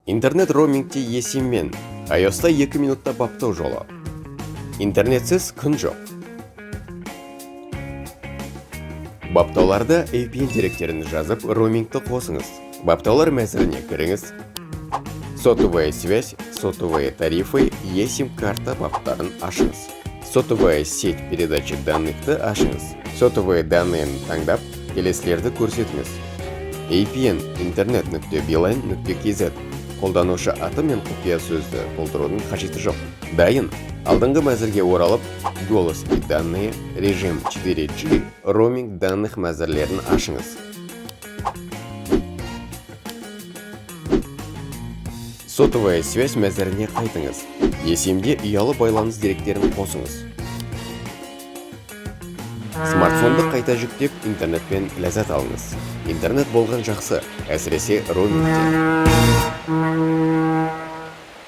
Интернет роумингте eSIM-мен iOS-та 2 минутта баптау жолы. Интернетсіз күн жоқ. Баптауларда APN деректерін жазып, роумингті қосыңыз. Баптаулар мәзіріне кіріңіз. Сотовая связь, сотовые тарифы, eSIM карта баптарын ашыңыз. Сотовая сеть передачи данныхты ашыңыз. Сотовые данные таңдап, келесілерді көрсетіңіз. APN интернет.билайн.kz. Қолданушы аты мен құпия сөзді толтырудың қажеті жоқ. Дайын. Алдыңғы мәзірге оралып, голос и данные, режим 4G, роуминг данных мәзірлерін ашыңыз. Сотовая связь мәзіріне қайтыңыз. eSIM-де ұялы байланыс деректерін қосыңыз. Смартфонды қайта жүктеп, интернетпен ләззат алыңыз. Интернет болған жақсы, әсіресе роумингте.